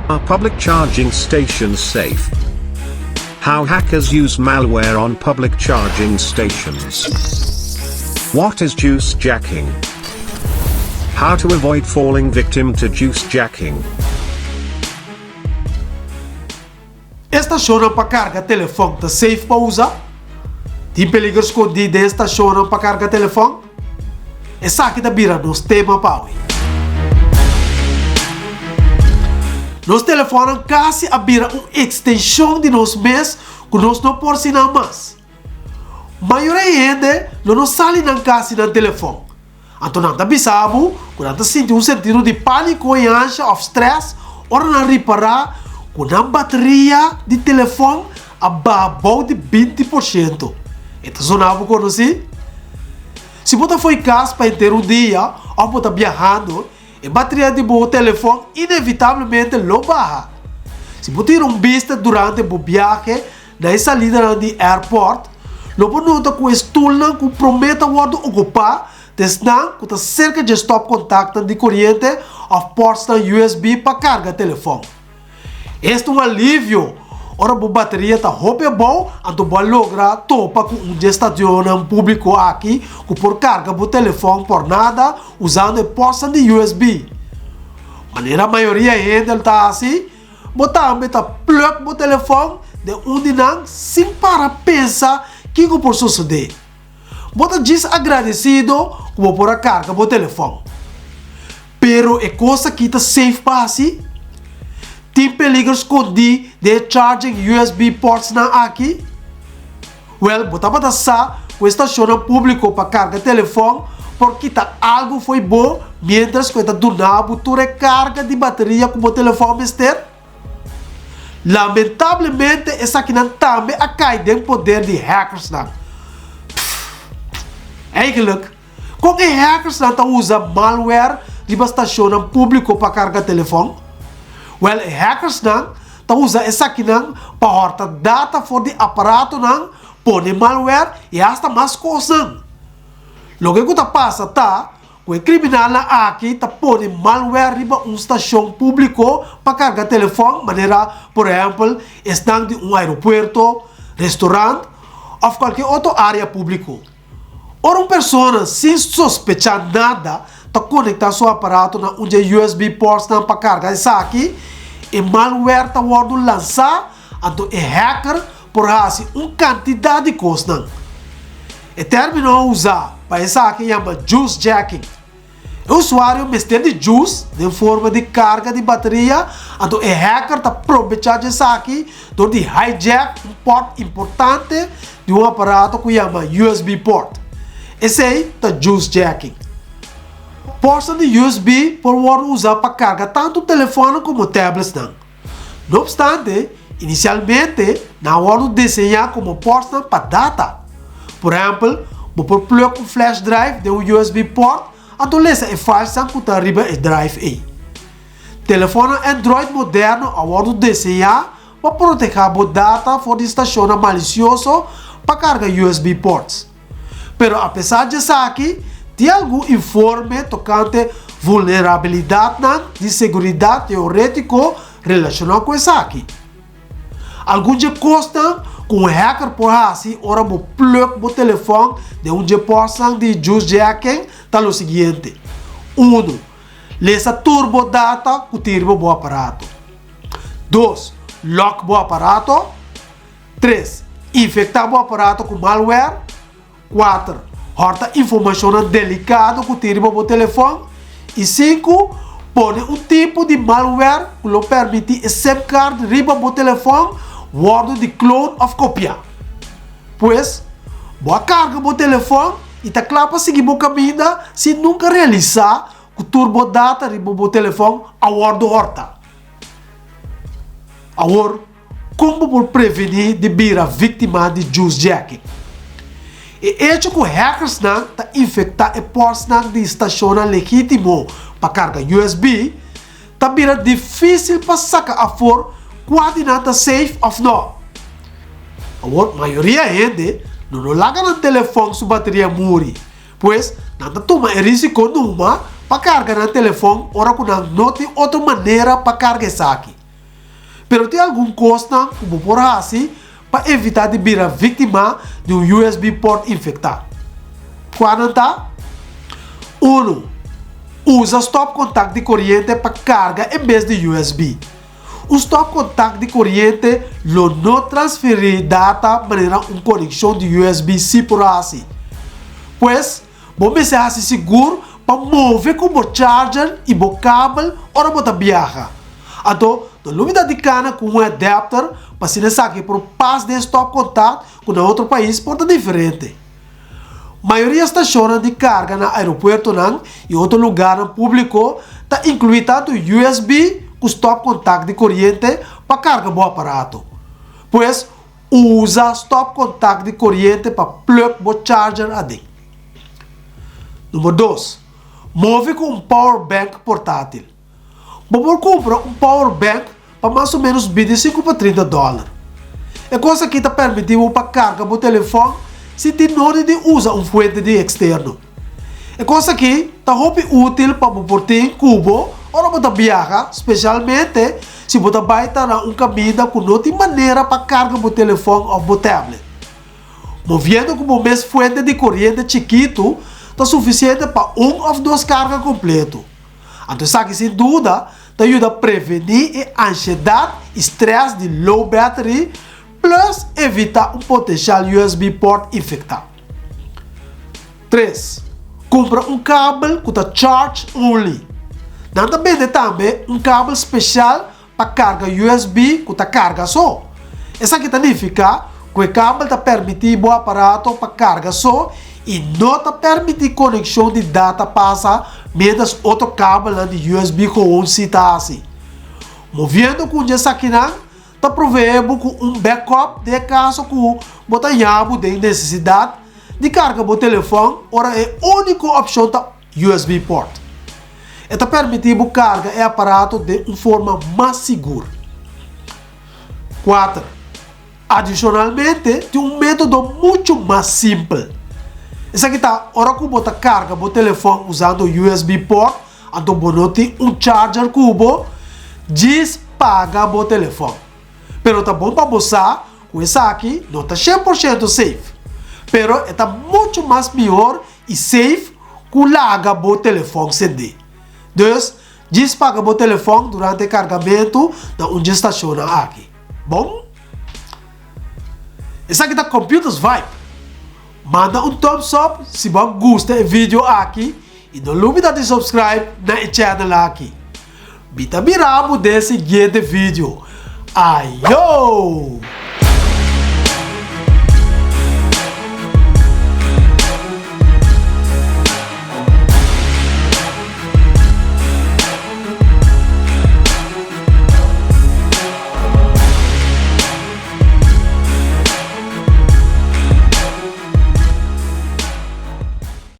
Are public charging stations safe? How hackers use malware on public charging stations. What is juice jacking? How to avoid falling victim to juice jacking. E stashonnan pa karga telefòn ta safe pa usa? Tin peliger skondí den e stashonnan pa karga telefòn? Esaki ta bira nos tema pa awe. Nos telefònnan kasi a bira un ekstenshon di nos mes ku nos no por sin nan mas. Mayoria hende lo no sali nan kas sin nan telefòn. Anto nan ta bisa bo ku nan ta sinti un sentido di pániko i ansha òf strès ora nan ripará ku nan bateria di telefòn a baha bou di 20%. E ta zona bo konosí? Si bo ta fo'i kas pa henter un dia òf bo ta biahando, e bateria di bo telefòn inevitablemente lo baha. Si bo tira un bista durante bo biahe Na e salidanan di airport, lo por nota ku e stulnan ku promé ta wòrdu okupá ta esnan ku ta serka dje stòpkontaktnan di koriente òf pòrtsnan USB pa karga telefòn. Es ta un alivio ora bo bateria ta hopi abou anto bo a logra topa ku un dje stadionnan públiko aki ku por karga bo telefòn pòrnada usando e pòrtsnan di USB. Manera mayoria hende ta hasi, Bo tambe ta plug bo telefòn den un di nan sin para pensa kiko por sosodé. Bo ta djis agradesido ku bo por a karga bo telefòn. Pero e kos aki ta safe pa hasi? Tin peliger skondí den e charging USB portsnan aki? Wèl, bo tabata sa ku e stashonnan públiko pa karga telefòn por kita algu fo'i bo miéntras ku e ta duna bo tur e karga di bateria ku bo telefòn mester? Lamentablemente esakinan tambe a kai den poder di hackersnan. Pff, eigenlijk, kon e hackersnan ta usa malware riba stashonnan públiko pa karga telefòn? Wèl, e hackersnan Ta usa esakinan pa hòrta data for di aparatonan, pone malware i asta mas kosnan. Loke ku ta pasa ta ku e kriminalnan aki ta pone malware riba un stashon públiko pa karga telefòn, manera por ehèmpel esnan di un aeropuerto, restorant òf kualke otro área públiko. Ora un persona sin sospechá nada ta konektá su aparato na un dje USB portsnan pa karga esaki, e malware ta wòrdu lansá, anto e hacker por hasi un kantidat di kosnan. E término usá pa esaki yama juicejacking. E usuario mester di juice den forma di karga di bateria, anto e hacker ta probecha dje esaki dor di hijack un port importante di un aparato ku yama USB port. Esei ta juice jacking. Portsnan di USB por wòrdu usá pa karga tantu telefònnan komo tabletsnan. No opstante, inisialmente nan a wòrdu deseñá komo pòrtnan pa data. Por ehèmpel, bo por plug un flash drive den un USB port anto lesa e filesnan ku ta riba e drive ei. Telefònnan Android moderno a wòrdu deseñá pa protehá bo data for di stashonnan malisioso pa karga USB ports. Pero apesar di esaki, tin algun informe tokante vulnerabilidatnan di seguridat teorétiko relashoná ku esaki. Algun dje kosnan ku un hacker por hasi ora bo plug bo telefòn den un dje pòstnan di juicejacking ta lo siguiente, Unu, Lesa tur bo data ku tin riba bo aparato. Dos, Lòk bo aparato. 3, Infektá bo aparato ku malware. 4, Hòrta informashonnan delikado ku tin riba bo telefòn. I 5, Pone un tipo di malware ku lo permití e sim card riba bo telefòn wòrdu di clone òf kopiá. Pues, bo a karga bo telefòn i ta kla pa sigui bo kaminda sin nunka realisá ku tur bo data riba bo telefòn a wòrdu hòrtá. Awor, Kon bo por prevení di bira víktima di juicejacking? E echo ku hackersnan ta infektá e portsnan di stashonnan legítimo pa karga USB, ta bira difísil pa saka afor kua di nan ta safe òf nò. Awor, mayoria hende no lo laga nan telefòn su bateria muri, pues nan ta tuma e rísiko numa pa karga nan telefòn ora ku nan no tin otro manera pa karga esaki. Pero tin algun kosnan ku bo por hasi pa evitá di bira víktima di un USB port infektá. Kua nan ta? Unu, Usa stòpkontakt di koriente pa karga en bes di USB. Un stòpkontakt di koriente lo no transferí data manera un konekshon di USB sí por hasi. Pues, bo mester hasi sigur pa move ku bo charger i bo kabel ora bo ta biaha. Anto, no lubida di kana ku un adapter pa asina esaki por pas den stòpkontakt ku na otro pais por ta diferente. Mayoria stashonnan di karga na aeropuertonan i otro lugarnan públiko ta inkluí tantu USB ku stòpkontakt di koriente pa karga bo aparato. Pues, usa stòpkontakt di koriente pa plug bo charger aden. Number dos, move ku un power bank portátil. Bo por kumpra un power bank pa mas o ménos 25 pa 30 dòler. E kos aki ta permití bo pa karga bo telefòn sin tin nodi di usa un fuente di eksterno. E kos aki ta hopi útil pa bo por tin ku bo ora bo ta biaha, spesialmente si bo ta bai ta na un kaminda ku no tin manera pa karga bo telefòn òf bo tablet. Moviendo ku bo mes fuente di koriente chikitu ta sufisiente pa un òf dos karga kompleto. Anto esaki sin duda ta yuda prevení e anshedat i strès di low battery plus evitá un potenshal USB port infektá. 3, Kumpra un kabel ku ta charge only. Nan ta bende tambe un kabel speshal pa karga USB ku ta karga so. Esaki ta nifiká ku e kabel ta permití bo aparato pa karga so i no ta permití konekshon di data pasa miéntras otro kabelnan di USB gewoon si ta hasi. Moviendo ku un di esakinan ta proveé bo ku un backup den e kaso ku bo ta haña bo den nesesidat di karga bo telefòn ora e úniko opshon ta USB port. E ta permití bo karga e aparato den un forma mas sigur. 4. Adishonalmente, tin un método muchu mas simpel. Esaki ta ora ku bo ta karga bo telefòn usando USB port, anto bo no tin un charger ku bo, djis paga bo telefòn. Pero ta bon pa bo sa ku esaki no ta 100% safe, pero e ta muchu mas mihor i safe ku laga bo telefòn sendé. Dus, djis paga bo telefòn durante e kargamentu na un dje stashonnan aki. Bon? Esaki ta Computers Vibe. Manda un thumbs up si bo a gusta e video aki i no lubida di subscribe na e channel aki. Mi ta mira bo den siguiente video. Ayo!